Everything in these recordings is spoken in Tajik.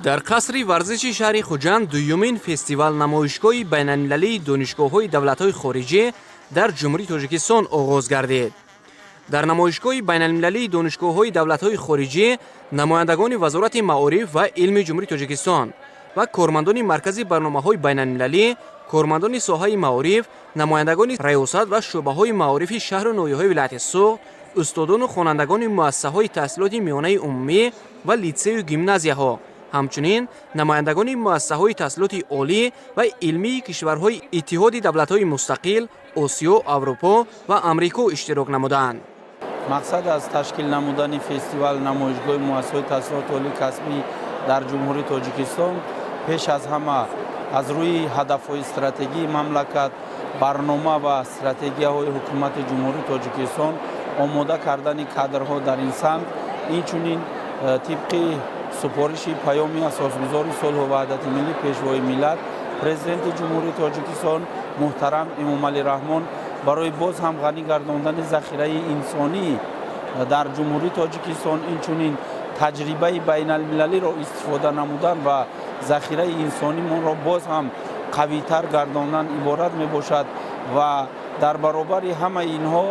Дар қасри варзиши шаҳри Хуҷанд дуюмин фестивал намоишгоҳи байналмилалии донишгоҳҳои давлатҳои хориҷӣ дар Ҷумҳурии Тоҷикистон оғоз гардид. Дар намоишгоҳи байналмилалии донишгоҳҳои давлатҳои хориҷӣ намояндагони Вазорати маориф ва илми Ҷумҳурии Тоҷикистон ва кормандони Маркази барномаҳои байналмилалӣ, кормандони соҳаи маориф, намояндагони раёсат ва шӯъбаҳои маорифи шаҳру ноҳияҳои вилояти Суғд, устодону хонандагони муассисаҳои таҳсилоти миёнаи умумӣ ва литсею гимназияҳо, ҳамчунин намояндагони муассисаҳои таҳсилоти олӣ ва илмии кишварҳои Иттиҳоди давлатҳои мустақил, Осиё, Аврупо ва Амрико иштирок намуданд. Мақсад аз ташкил намудани фестивал намоишгоҳи муассисаҳои таҳсилоти олии касбӣ дар Ҷумҳурии Тоҷикистон пеш аз ҳама аз рӯи ҳадафҳои стратегии мамлакат, барнома ва стратегияҳои Ҳукумати Ҷумҳурии Тоҷикистон, омода кардани кадрҳо дар ин самт, инчунин тибқи супориши Паёми Асосгузори сулҳу ваҳдати миллӣ, Пешвои миллат, Президенти Ҷумҳурии Тоҷикистон муҳтарам Эмомалӣ Раҳмон, барои боз ҳам ғанӣ гардондани захираи инсонӣ дар Ҷумҳурии Тоҷикистон, инчунин таҷрибаи байналмилалиро истифода намудан ва захираи инсонимонро боз ҳам қавитар гардондан иборат мебошад. Ва дар баробари ҳамаи инҳо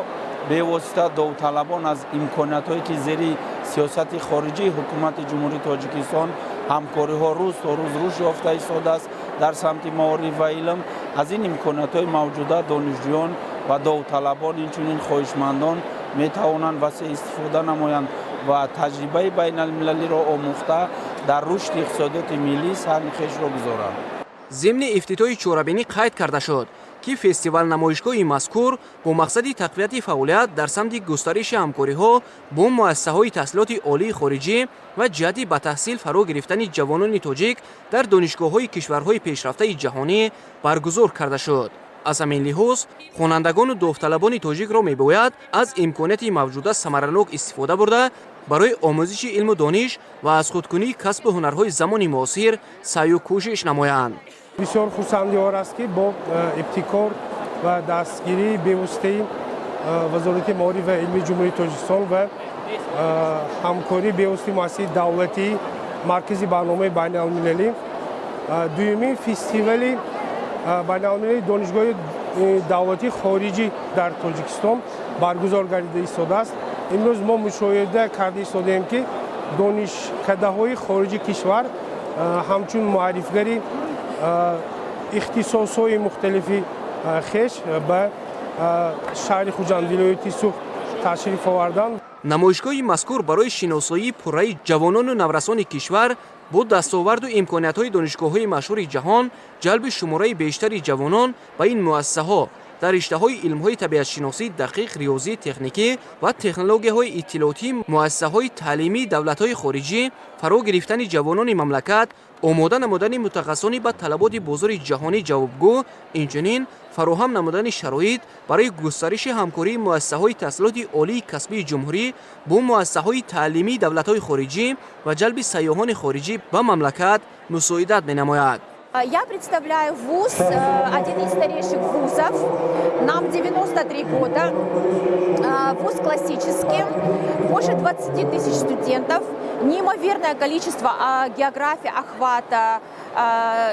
бевосита довталабон аз имкониятҳое, ки зери сиёсати хориҷии Ҳукумати Ҷумҳурии Тоҷикистон ҳамкориҳо рӯз то рӯз рушд ёфта истодааст дар самти маориф ва илм, аз ин имкониятҳои мавҷуда донишҷӯён ва довталабон, инчунин хоҳишмандон метавонанд васеъ истифода намоянд ва таҷрибаи байналмилалиро омӯхта, дар рушди иқтисодиёти миллӣ саҳми хешро гузоранд. Зимни ифтитоҳи чорабинӣ қайд карда шуд, ки фестивал намоишгоҳи мазкур бо мақсади тақвияти фаъолият дар самти густариши ҳамкориҳо бо муассисаҳои таҳсилоти олии хориҷӣ ва ҷиҳати ба таҳсил фаро гирифтани ҷавонони тоҷик дар донишгоҳҳои кишварҳои пешрафтаи ҷаҳонӣ баргузор карда шуд. Аз ҳамин лиҳоз хонандагону довталабони тоҷикро мебояд аз имконияти мавҷуда самаранок истифода бурда, барои омӯзиши илму дониш ва аз худкунии касбу ҳунарҳои замони муосир саъю кӯшиш намоянд. Бисёр хурсандиовар аст, ки бо ибтикор ва дастгирии бевоситаи Вазорати маориф ва илми Ҷумҳурии Тоҷикистон ва ҳамкории бевоситаи муассисаи давлатии Маркази барномаи байналмилалӣ дуюмин фестивали байналмилалии донишгоҳи давлатии хориҷӣ дар Тоҷикистон баргузор гардида истодааст. Имрӯз мо мушоҳида карда истодаем, ки донишкадаҳои хориҷи кишвар ҳамчун муаррифгари ихтисосҳои мухталифи хеш ба шаҳри Хуҷанд, вилояти Суғд ташриф оварданд. Намоишгоҳи мазкур барои шиносоии пурраи ҷавонону наврасони кишвар бо дастоварду имкониятҳои донишгоҳҳои машҳури ҷаҳон, ҷалби шумораи бештари ҷавонон ба ин муассисаҳо дар риштаҳои илмҳои табиатшиносӣ, дақиқ, риёзӣ, техникӣ ва технологияҳои иттилоотӣ, муассисаҳои таълимии давлатҳои хориҷӣ фаро гирифтани ҷавонони мамлакат, омода намудани мутахассисони ба талаботи бозори ҷаҳонӣ ҷавобгӯ, инчунин фароҳам намудани шароит барои густариши ҳамкории муассисаҳои таҳсилоти олии касбии ҷумҳурӣ бо муассисаҳои таълимии давлатҳои хориҷӣ ва ҷалби сайёҳони хориҷӣ ба мамлакат мусоидат менамояд. Я представляю вуз, один из старейших вузов. Нам 93 года. Вуз классический, больше 20 тысяч студентов, неимоверное количество, география охвата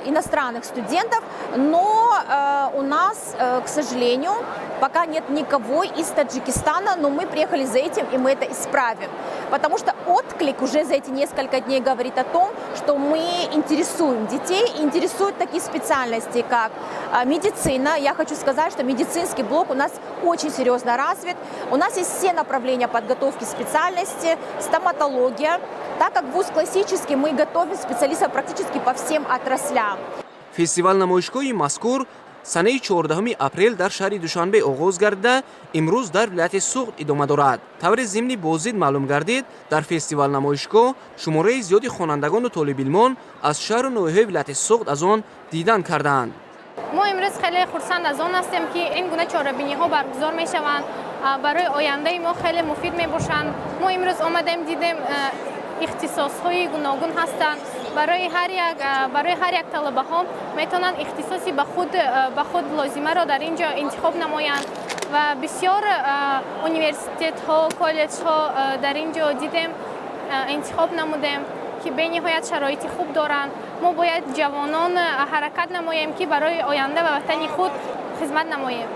иностранных студентов, но у нас, к сожалению, пока нет никого из Таджикистана, но мы приехали за этим, и мы это исправим. Потому что отклик уже за эти несколько дней говорит о том, что мы интересуем детей, интересуют такие специальности, как медицина. Я хочу сказать, что медицинский блок у нас очень серьезно развит. У нас есть все направления подготовки специальности, стоматология. Так как вуз классический, мы готовим специалистов практически по всем отраслям. Фестивал намоишгоҳи мазкур санаи 14 апрел дар шаҳри Душанбе оғоз гардида, имрӯз дар вилояти Суғд идома дорад. Тавре зимни боздид маълум гардид, дар фестивал намоишгоҳ шумораи зиёди хонандагону толибилмон аз шаҳру ноҳияҳои вилояти Суғд аз он дидан карданд. Мо имрӯз хеле хурсанд аз он ҳастем, ки ин гуна чорабиниҳо баргузор мешаванд, барои ояндаи мо хеле муфид мебошанд. Мо имрӯз омадем, дидем, ихтисосҳои гуногун ҳастанд. Барои ҳар як талабаҳо метавонанд ихтисоси ба худ лозимаро дар ин ҷо интихоб намоянд ва бисёр университетҳо, коллеҷҳо дар ин ҷо дидем, интихоб намудем. Ки бениҳоят шароити хуб доранд. Мо бояд, ҷавонон, ҳаракат намоем, ки барои оянда ба ватани худ хизмат намоем.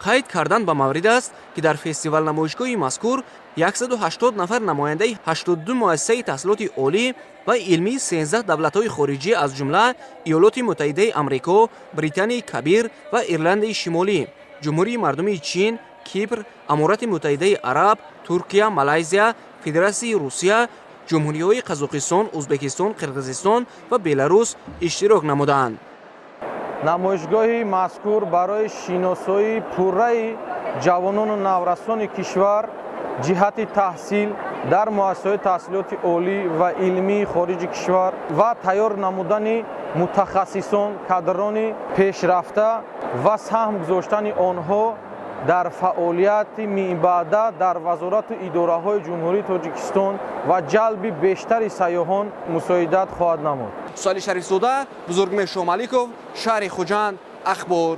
Қайд кардан ба маврид аст, ки дар фестивал-намоишгоҳи мазкур 180 нафар намояндаи 82 муассисаи таҳсилоти олӣ ва илмии 13 давлатҳои хориҷӣ, аз ҷумла Иёлоти Муттаҳидаи Амрико, Британияи Кабир ва Ирландияи Шимолӣ, Ҷумҳурии Мардумии Чин, Кипр, Аморати Муттаҳидаи Араб, Туркия, Малайзия, Федератсияи Русия, ҷумҳуриҳои Қазоқистон, Ӯзбекистон, Қирғизистон ва Беларус иштирок намуданд. Намоишгоҳи мазкур барои шиносоии пурраи ҷавонону наврасони кишвар ҷиҳати таҳсил дар муассисаҳои таҳсилоти олӣ ва илмии хориҷи кишвар ва тайёр намудани мутахассисон, кадрони пешрафта ва саҳм гузоштани онҳо дар фаъолияти минбаъда дар вазорату идораҳои Ҷумҳурии Тоҷикистон ва ҷалби бештари сайёҳон мусоидат хоҳад намуд. Соли Шарифзода, Бузургмеҳр Шомаликов, шаҳри Хуҷанд, Ахбор.